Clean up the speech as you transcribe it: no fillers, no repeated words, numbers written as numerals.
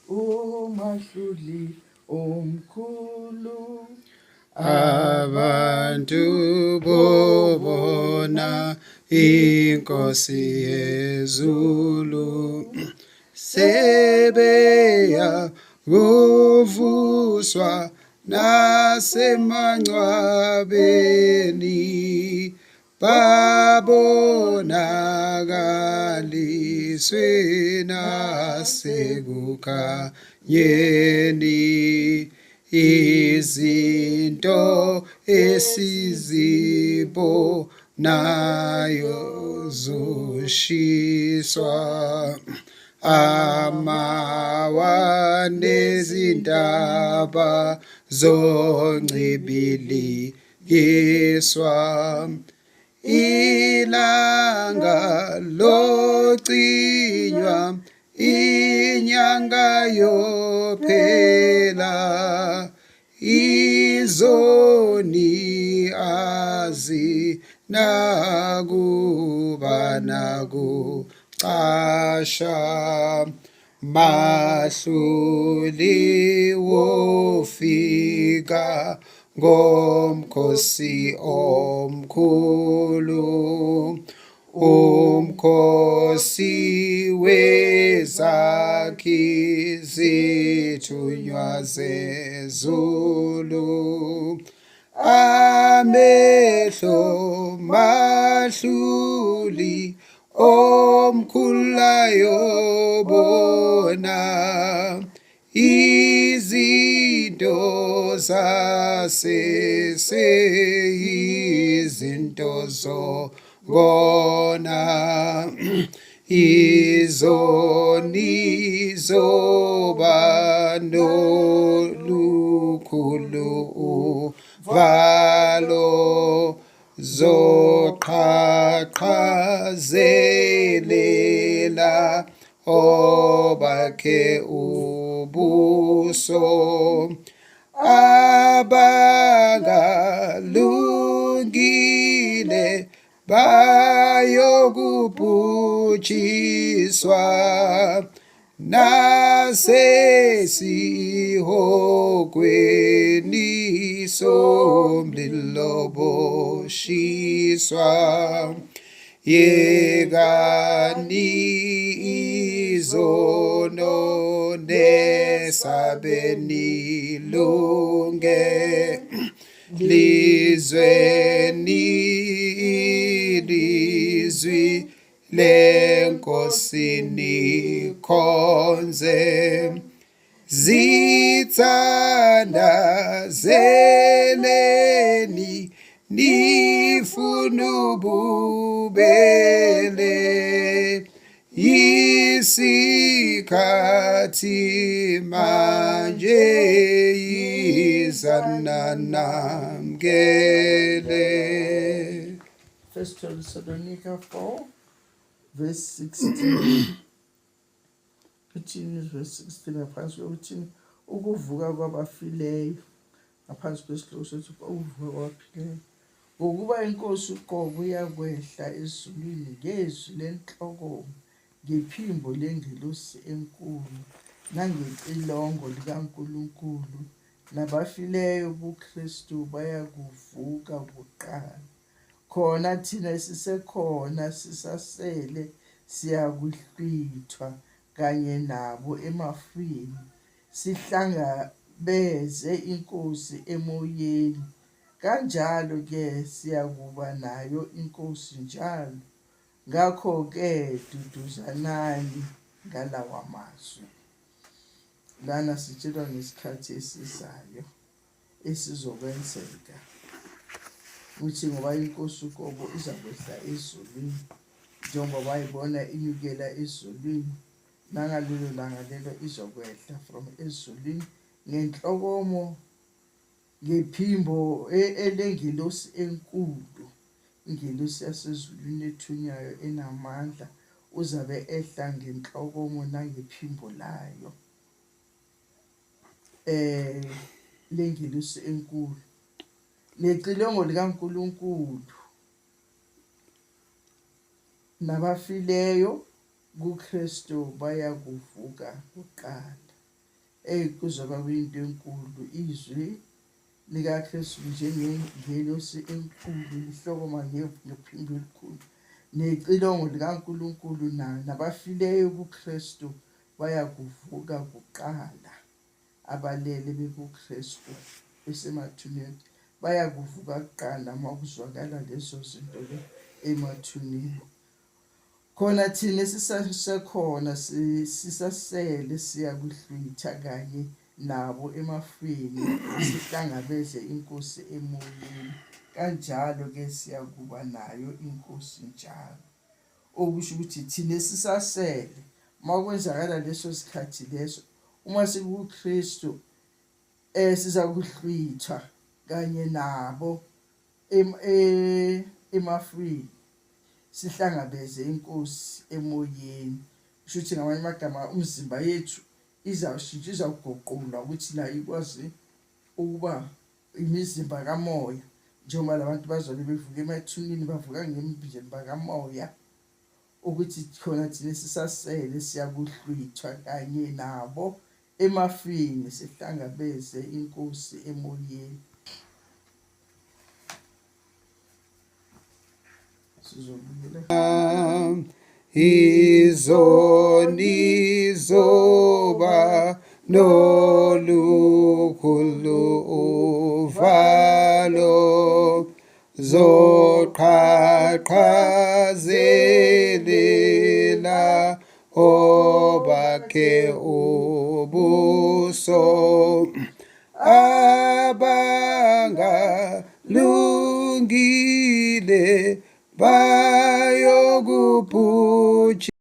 Umahluli omkhulu. Abantu bobona inkosi yezulu sebeya kuvuswa nasemangcwabeni babonakaliswe nasekukhanyeni izinto esizibonayo zoshiswa amawa nezintaba zoncibilikiswa ilanga locinywa inyanga yophela izoni azi nakuba nakucasha mahluli wofika ngomkhosi omkhulu umkhosi wezakhi zithunywa zezulu amehlo mahluli omkhulayo bona izinto zasese izinto zongona izoni zoba nolukhulu uvalo zoqhaqhazelela obakhe ubuso abangalungile bayokubhujiswa nasesihogweni somlilo boshiswa yekani izono nesabe nilunge lizweni ilizwi lenkosi nikhonze zithandazeleni nifuna ububele yisikhathi manje yizana namkele. First Thessalonica 4 verse 16. Uthini verse 16 ngaphansi kokuthini ukuvuka kwabafileyo ngaphansi kwesihloko sokuthi ukuvuka kwabafileyo. Ngokuba iNkosi uqobo iyakwehla ezulwini ngezwi lenhlokomo, ngephimbo lengelosi enkulu, nangecilongo likaNkulunkulu, nabafileyo kuKristu bayakuvuka kuqala. Khona thina esisekhona sisasele siyakuhlwithwa kanye nabo emafwini, sihlangabeze iNkosi emoyeni. Kanjalo-ke siyakuba nayo iNkosi njalo. Ngakho-ke duduzanani ngalawa mazwi. Lana sitshelwa ngesikhathi esizayo esizokwenzeka ukuthi ngoba inkosi uqobo izakwehla ezulwini njengoba wayibona inyukela ezulwini nangalelo langa lelo izokwehla from ezulwini ngenhlokomo ngephimbo elengelosi enkulu ingelosi yasezulwini ethunyayo enamandla uzabe ehla ngenhlokomo nangephimbo layo eh lengelosi enkulu necilongo likaNkuluNkulu nabafileyo kuKristu bayakuvuka kuqala. Eyi kuzoba kuyinto enkulu izwi likaKristu njengengelosi enkulu lihlokoma ngephimbo elikhulu necilongo likaNkulunkulu nabafileyo kuKristu bayakuvuka kuqala. Abalele bekuKristu besemathuneni bayakuvuka kuqala uma kuzwakala lezo zinto le emathuneni. Khona thina esisasekhona sisasele siyakuhlwitha kanye nabo emafini sihlangabeze iNkosi emoyeni, kanjalo-ke siyakuba nayo iNkosi njalo. Okusho ukuthi thina esisasele uma kwenzakala leso sikhathi leso uma sikuKristu sizakuhlwithwa kanye nabo emafini sihlangabeze inkosi emoyeni. Kusho ukuthi ngamanye amagama umzimba yethu izawushintsha, izawuguqulwa ukuthi nayo ikwazi ukuba imizimba kamoya njengoba labantu bazobe bevuka emathuneni bavuka ngemizimba kamoya ukuthi khona thina sisasele siyakuhlwithwa kanye nabo emafini sihlangabeze inkosi emoyeni. Sizobuyela. Izoni zoba nolukhulu uvalo zoqhaqhazelela obakhe ubuso abangalungile bayokubhujiswa.